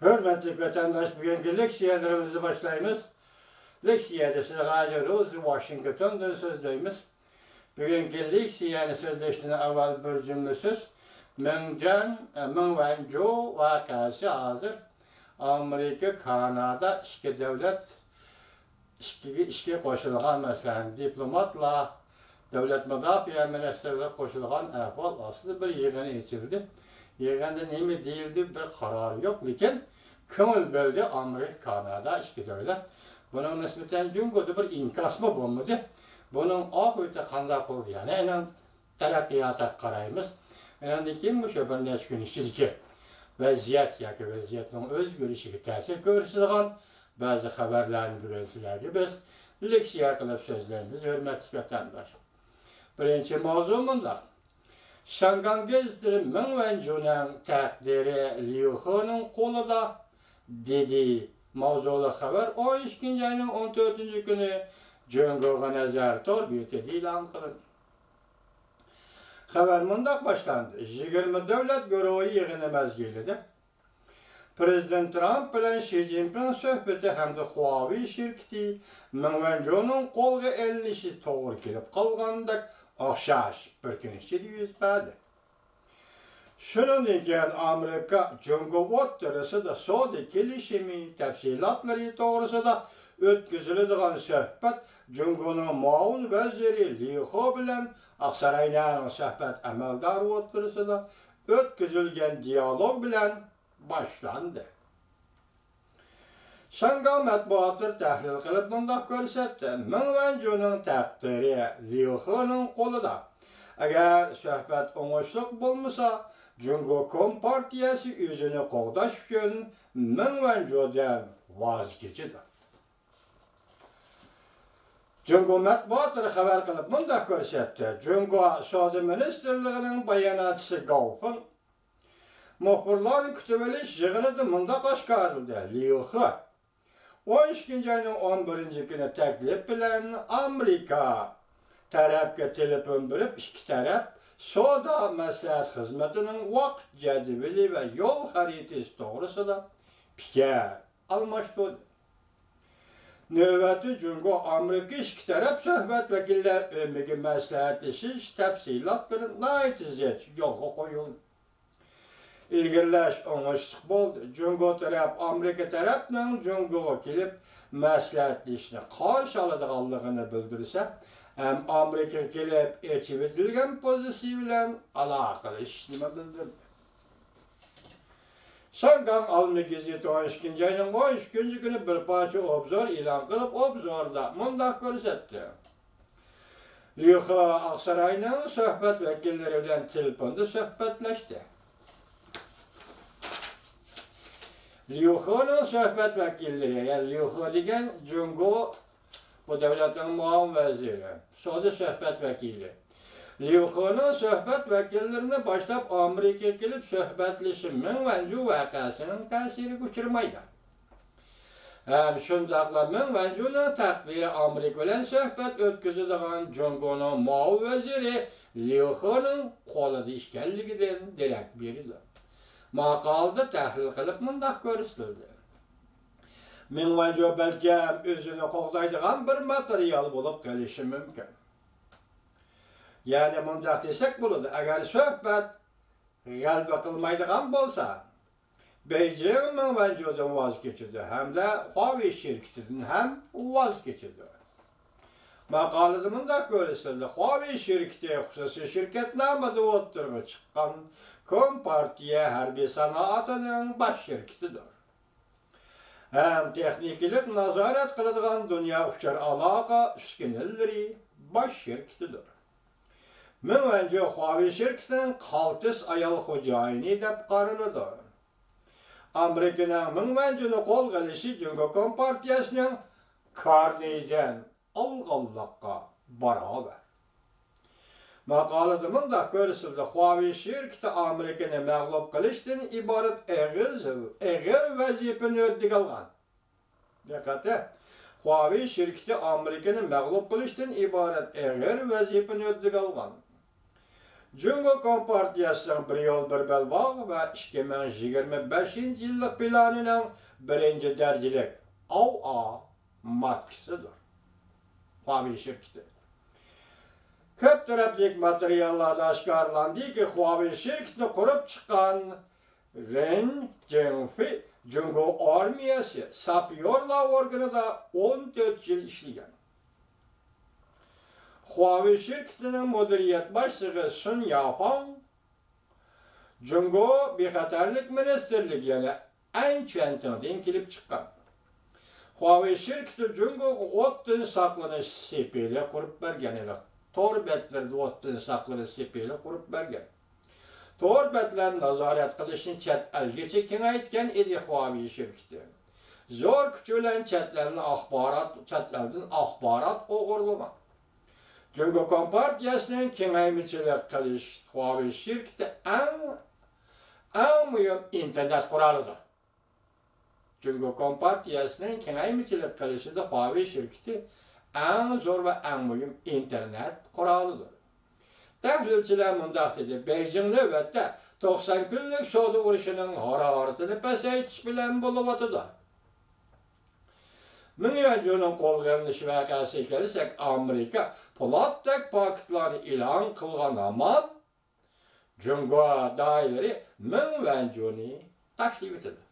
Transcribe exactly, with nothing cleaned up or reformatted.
ھۆرمەتلىك ۋەتەنداش، بۈگۈنكى لېكسىيەلىرىمىزنى باشلايمىز. لېكسىيەدە سىزگە ھازىر روزى ۋاشىنگتوندىن سۆزلەيمىز. بۈگۈنكى لېكسىيەنى سۆزلەشتىن ئاۋۋال بىر جۈملە سۆز. مېڭجان، مېڭ ۋەنجۇ ۋەقەسى ھازىر ئامېرىكا، كانادا ئىككى دۆلەت ئىككىگە ئىككى قوشۇلغان، مەسىلەن، دىپلوماتلار، دۆلەت مۇداپىئە مىنىستىرلىقى قوشۇلغان ئەھۋال ئاستىدا بىر يىغىن ئېچىلدى. يىغىندا نېمە دېيىلدى، بىر قارار يوق، لېكىن كۆڭۈل بۆلدى ئامېرىكا، كانادا ئىككى دۆلەت. بۇنىڭ نىسبەتەن جۇڭگودا بىر ئىنكاسمۇ بولمىدى. بۇنىڭ ئاقىۋىتى قانداق بولدى؟ يەنە ئەنە تەرەققىياتىغا قارايمىز. ئۇنىڭدىن كېيىن مۇشۇ بىر نەچچە كۈن ئىچىدىكى ۋەزىيەت ياكى ۋەزىيەتنىڭ ئۆزگىرىشىگە تەسىر كۆرسىتىدىغان بەزى خەۋەرلەرنى بۈگۈن سىلەرگە بىز لېكسىيە قىلىپ سۆزلەيمىز، ھۆرمەتلىك ۋەتەنداش. بىرىنچى ماۋزۇ مۇنداق. شياڭگاڭ گېزىتى مېڭ ۋەنجۇنىڭ تەقدىرى ليۇ خېنىڭ قولىدا، دېدى. ماۋزۇلۇق خەۋەر ئون ئىككىنچى ئاينىڭ ئون تۆتىنچى كۈنى جۇڭگوغا نەزەر تور بېتىدە ئېلان قىلىندى. خەۋەر مۇنداق باشلاندى. يىگىرمە دۆلەت گۇرۇھى يىغىنى مەزگىلىدە پرېزىدېنت ترامپ بىلەن شى جىنپىڭ سۆھبىتى ھەمدە خۇاۋېي شىركىتى مېڭ ۋەنجۇنىڭ قولغا ئېلىنىشى توغرا كېلىپ قالغاندەك ئوخشاش بىر كۈن ئىچىدە يۈز بەردى. شۇنىڭدىن كېيىن ئامېرىكا جۇڭگو ئوتتۇرىسىدا سودا كېلىشىمى تەپسىلاتلىرى توغرىسىدا ئۆتكۈزۈلىدىغان سۆھبەت جۇڭگونىڭ مۇئاۋىن ۋەزىرى ليۇ خې بىلەن ئاقساراينىڭ سۆھبەت ئەمەلدارى ئوتتۇرىسىدا ئۆتكۈزۈلگەن دىيالوگ بىلەن باشلاندى. شياڭگاڭ مەتبۇئاتلىرى تەھلىل قىلىپ مۇنداق كۆرسەتتى، مېڭ ۋەنجۇنىڭ تەقدىرى ليۇ خېنىڭ قولىدا. ئەگەر سۆھبەت ئوڭۇشلۇق بولمىسا، جۇڭگو كومپارتىيەسى ئۆزىنى قوغداش ئۈچۈن مېڭ ۋەنجۇدىن ۋاز كېچىدۇ. جۇڭگو مەتبۇئاتلىرى خەۋەر قىلىپ مۇنداق كۆرسەتتى، جۇڭگو سودا مىنىستىرلىقىنىڭ باياناتچىسى گاۋ فېڭ مۇخبىرلارنى كۈتۈۋېلىش يىغىنىدا مۇنداق ئاشكارىلىدى، ليۇ خې ئون ئىككىنچى ئاينىڭ ئون بىرىنچى كۈنى تەكلىپ بىلەن ئامېرىكا تەرەپكە تېلېفون بېرىپ، ئىككى تەرەپ سودا مەسلىھەت خىزمىتىنىڭ ۋاقىت جەدۋىلى ۋە يول خەرىتىسى توغرىسىدا پىكىر ئالماشتۇردى. نۆۋەتتە جۇڭگو ئامېرىكا ئىككى تەرەپ سۆھبەت ۋەكىللەر ئۆمىكى مەسلىھەتلىشىش تەپسىلاتلىرى ناھايىتى زىچ يولغا قويۇلدى. ئىلگىرىلەش ئوڭۇشلۇق بولدى. جۇڭگو تەرەپ ئامېرىكا تەرەپنىڭ جۇڭگوغا كېلىپ مەسلىھەتلىشىشنى قارشى ئالىدىغانلىقىنى بىلدۈرسە، ھەم ئامېرىكىغا كېلىپ ئېچىۋېتىلگەن پوزىتسىيە بىلەن ئالاقىلىشىشنىمۇ بىلدۈردى. شياڭگاڭ ئالما گېزىتى ئون ئىككىنچى ئاينىڭ ئون ئۈچىنچى كۈنى بىر پارچە ئوبزور ئېلان قىلىپ، ئوبزوردا مۇنداق كۆرسەتتى. ليۇ خې ئاقساراينىڭ سۆھبەت ۋەكىللىرى بىلەن تېلېفوندا سۆھبەتلەشتى. ليۇ خېنىڭ سۆھبەت ۋەكىللىرى، يەنى ليۇ خې دېگەن جۇڭگو بۇ دۆلەتنىڭ مۇئاۋىن ۋەزىرى، سودا سۆھبەت ۋەكىلى. ليۇ خېنىڭ سۆھبەت ۋەكىللىرىنى باشلاپ ئامېرىكىغا كېلىپ سۆھبەتلىشىشى مېڭ ۋەنجۇ ۋەقەسىنىڭ تەسىرىگە ئۇچرىمايدۇ. ھەم شۇنداقلا مېڭ ۋەنجۇنىڭ تەقدىرى ئامېرىكا بىلەن سۆھبەت ئۆتكۈزىدىغان جۇڭگونىڭ مۇئاۋىن ۋەزىرى ليۇ خېنىڭ قولىدا ئىكەنلىكىدىن دېرەك بېرىدۇ. ماقالىدا تەھلىل قىلىپ مۇنداق كۆرسىتىلدى. مېڭ ۋەنجۇ بەلكىم ئۆزىنى قوغدايدىغان بىر ماتېرىيال بولۇپ قېلىشى مۇمكىن. يەنى مۇنداق دېسەك بولىدۇ، ئەگەر سۆھبەت غەلىبە قىلمايدىغان بولسا، بېيجىڭ مېڭ ۋەنجۇدىن ۋاز كېچىدۇ ھەمدە خۇاۋېي شىركىتىدىن ھەم ۋاز كېچىدۇ. ماقالىدە مۇنداق كۆرسىتىلدى، خۇاۋېي شىركىتى خۇسۇسىي شىركەتنامىدە ئوتتۇرىغا چىققان كومپارتىيە ھەربىي سانائىتىنىڭ باش شىركىتىدۇر. ھەم تېخنىكىلىق نازارەت قىلىدىغان دۇنيا ئۇچۇر ئالاقە ئۈسكۈنىلىرى باش شىركىتىدۇر. مېڭ ۋەنجۇ خۇاۋېي شىركىتىنىڭ قالتىس ئايال خوجايىنى دەپ قارىلىدۇ. ئامېرىكىنىڭ مېڭ ۋەنجۇنى قولغا ئېلىشى جۇڭگو كومپارتىيەسىنىڭ كارنېگىدىن ئالغانلىققا باراۋەر. ماقالىدە مۇنداق كۆرسىتىلدى، خۇاۋېي شىركىتى ئامېرىكىنى مەغلۇپ قىلىشتىن ئىبارەت ئېغىز، ئېغىر ۋەزىپىنى ھۆددىگە ئالغان. دىققەت! خۇاۋېي شىركىتى ئامېرىكىنى مەغلۇپ قىلىشتىن ئىبارەت ئېغىر ۋەزىپىنى ھۆددىگە ئالغان. جۇڭگو كومپارتىيەسىنىڭ بىر يول، بىر بەلباغ ۋە ئىككى مىڭ يىگىرمە بەشىنچى يىللىق پىلانىنىڭ بىرىنچى دەرىجىلىك ئاۋ ئا ماتكىسىدۇر. خۇاۋېي شىركىتى. كۆپ تەرەپلىك ماتېرىياللاردا ئاشكارىلاندىكى، خۇاۋېي شىركىتىنى قۇرۇپ چىققان رېن جېڭفېي جۇڭگو ئارمىيەسى ساپيورلار ئورگىنىدا ئون تۆت يىل ئىشلىگەن. خۇاۋېي شىركىتىنىڭ مۇدىرىيەت باشلىقى سۈن يافاڭ جۇڭگو بىخەتەرلىك مىنىستىرلىكى، يەنى ئەنچۈەنتىڭدىن كېلىپ چىققان. خۇاۋېي شىركىتى جۇڭگوغا ئوتتىن ساقلىنىش سېپىلى قۇرۇپ بەرگەن ئىدى. تور بەتلىرىدە ئوتتىن ساقلىنىش سېپىلى قۇرۇپ بەرگەن. تور بەتلەرنى نازارەت قىلىشنى چەت ئەلگىچە كېڭەيتكەن ئىدى خۇاۋېي شىركىتى. زور كۈچ بىلەن چەت ئەلنى ئاخبارات، چەت ئەلدىن ئاخبارات ئوغرىلىغان. جۇڭگو كومپارتىيەسىنىڭ كېڭەيمىچىلىك قىلىش خۇاۋېي شىركىتى ئەڭ، ئەڭ مۇھىم ئىنتېرنېت قورالىدۇر. جۇڭگو كومپارتىيەسىنىڭ كېڭەيمىچىلىك قىلىشىدا خۇاۋېي شىركىتى ئەڭ زور ۋە ئەڭ مۇھىم ئىنتېرنېت قورالىدۇر. تەھلىلچىلەر مۇنداق دېدى، بېيجىڭ نۆۋەتتە توقسان كۈنلۈك سودا ئۇرۇشىنىڭ ھارارىتىنى پەسەيتىش بىلەن بولۇۋاتىدۇ. مېڭ ۋەنجۇنىڭ قولغا ئېلىنىش ۋەقەسىگە كەلسەك، ئامېرىكا پولاتتەك پاكىتلارنى ئېلان قىلغان ھامان، جۇڭگو دائىرىلىرى مېڭ ۋەنجۇنى تاشلىۋېتىدۇ.